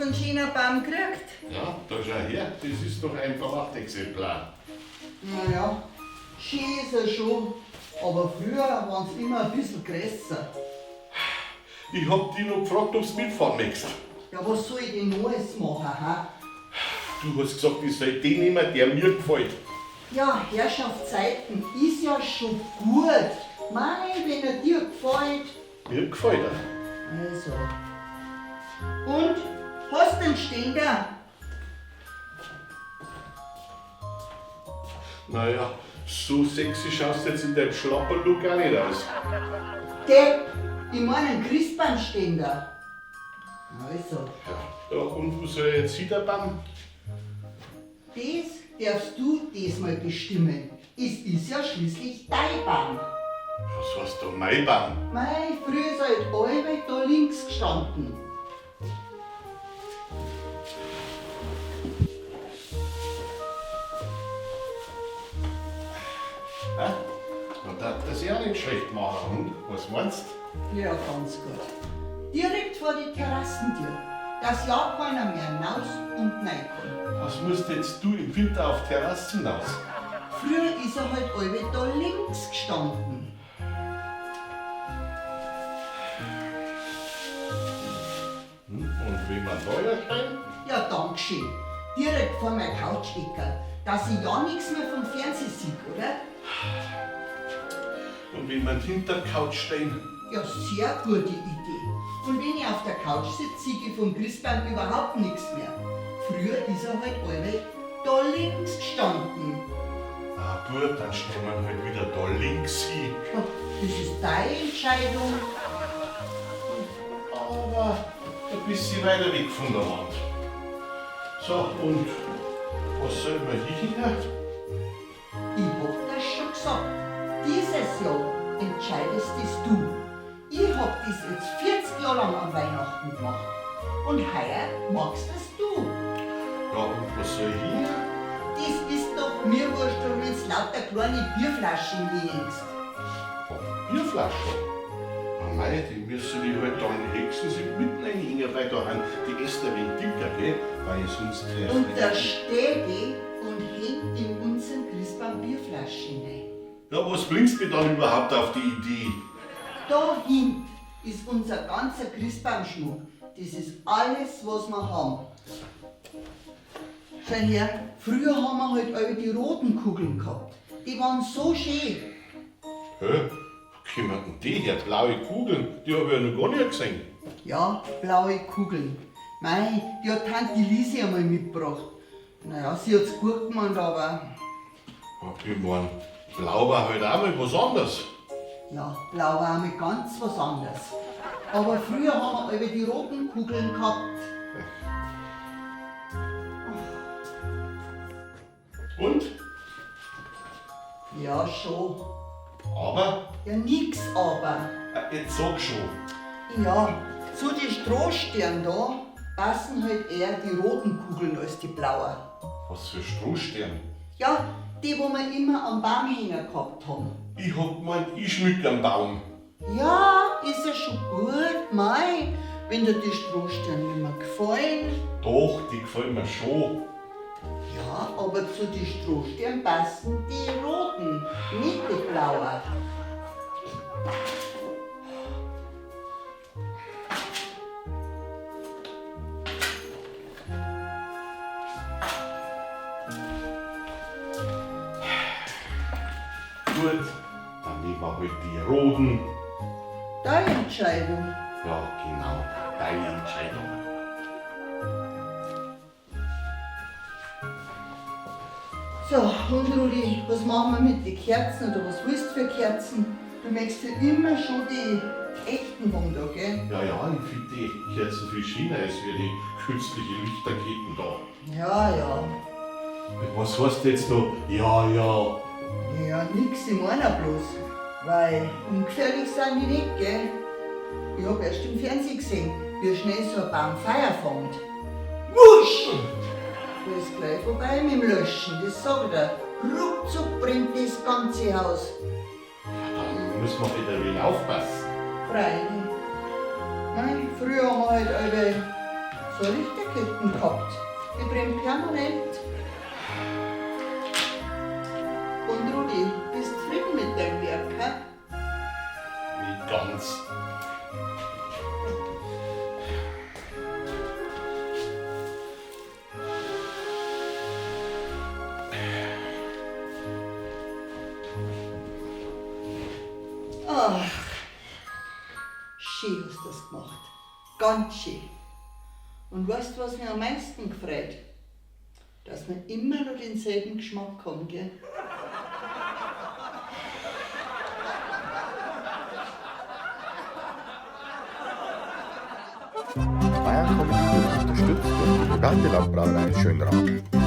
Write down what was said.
einen schönen Baum gekriegt? Ja, da schau her, das ist doch ein Prachtexemplar. Naja, schön ist er schon, aber früher waren sie immer ein bisschen größer. Ich hab dich noch gefragt, ob du mitfahren möchtest. Ja, was soll ich denn Neues machen, ha? Du hast gesagt, ich soll den nehmen, der mir gefällt. Ja, Herrschaftszeiten ist ja schon gut. Mei, wenn er dir gefällt. Mir gefällt er. Also. Und, hast du einen Ständer? Naja, so sexy schaust du jetzt in deinem Schlapperlook auch nicht aus. Depp, ich mein einen Christbaumständer. Also, Ja, ja, und wo soll ich jetzt hin, der Baum? das darfst du diesmal bestimmen. Es ist ja schließlich dein Baum. Was heißt da mein Baum? Mei, früher ist halt allweil da links gestanden. Hä? Na, darf das ja auch nicht schlecht machen, und? Was meinst Ja, ganz gut. Direkt vor die Terrassentür, dass ja keiner mehr hinaus und rein kann. Was musst jetzt du im Winter auf Terrassen hinaus? Früher ist er halt allweil da links gestanden. Hm? Und wenn wir da erscheinen? Ja, dankeschön. Direkt vor meiner Couch-Ecke, dass ich ja nichts mehr vom Fernsehen sehe, oder? Und wenn wir hinter der Couch stehen? Ja, sehr gute Idee. Und wenn ich auf der Couch sitze, sehe ich vom Christbaum überhaupt nichts mehr. Früher ist er halt allweil da links gestanden. Ah gut, dann stehen wir halt wieder da links hin. Ja, das ist deine Entscheidung. Aber ein bisschen weiter weg von der Wand. So, und was soll man hier hin? Ich hab das schon gesagt. Dieses Jahr entscheidest das du. Ich hab das jetzt 40 Jahre lang an Weihnachten gemacht. Und heuer machst das du. Ja, und was soll hier? Das ist doch mir wurscht, wenn du lauter kleine Bierflaschen hinhängst. Bierflaschen. Oh mei, die müssen die halt dann höchstens mitten reinhängen, weil da haben die Äste ein wenig dicker, gell? Weil sonst. Und da steht die und hängt in unseren Christbaum Bierflaschen rein. Ja, was bringst du mir dann überhaupt auf die Idee? Da hinten ist unser ganzer Christbaumschmuck. Das ist alles, was wir haben. Schau her, früher haben wir halt alle die roten Kugeln gehabt. Die waren so schön. Hä? Wo kommen denn die her? Blaue Kugeln? Die hab ich ja noch gar nicht gesehen. Ja, blaue Kugeln. Mei, die hat Tante Lisi einmal mitgebracht. Naja, sie hat's gut gemeint, aber Ja, ich mein, blau war halt auch mal was anderes. ja, blau war einmal ganz was anderes. Aber früher haben wir alle die roten Kugeln gehabt. Und? Ja, schon. Aber? Ja, nix aber. Jetzt sag schon. Ja, zu den Strohstern da passen halt eher die roten Kugeln als die blauen. Was für Strohstern? Ja, die, wo wir immer am Baum hängen gehabt haben. Ich hab gemeint, ich schmück am Baum. Ja, ist ja schon gut, mei, wenn dir die Strohsterne nicht mehr gefallen. Doch, die gefallen mir schon. Ja, aber zu den Strohsternen passen die roten, nicht die blauen. Gut, dann nehmen wir halt die roten. Deine Entscheidung. Ja, genau, deine Entscheidung. So, und Rudi, was machen wir mit den Kerzen oder was willst du für Kerzen? Du möchtest ja immer schon die echten haben da, gell? Ja, ja, ich finde die echten Kerzen viel schöner als wie die künstliche Lichterketten da. Ja, ja. Was heißt jetzt noch? Ja, ja. Ja, nix, ich meine bloß. Weil ungefährlich sind die nicht, gell? Ich hab erst im Fernsehen gesehen, wie schnell so ein Baum Feuer fängt. Wusch! Da ist gleich vorbei mit dem Löschen, das sag ich dir. Ruckzuck brennt das ganze Haus. Ja, dann müssen wir wieder ein wenig aufpassen. Freilich. Nein, früher haben wir halt alle so eine Lichterketten gehabt. Die brennt permanent. Und Rudi, bist zufrieden mit deinem Werk, hä? Nicht ganz. Ach, schön hast du das gemacht. Ganz schön. Und weißt du, was mich am meisten gefreut? Dass wir immer noch denselben Geschmack haben, gell? Bayern Comedy wird unterstützt durch die Private Landbrauerei Schönrath.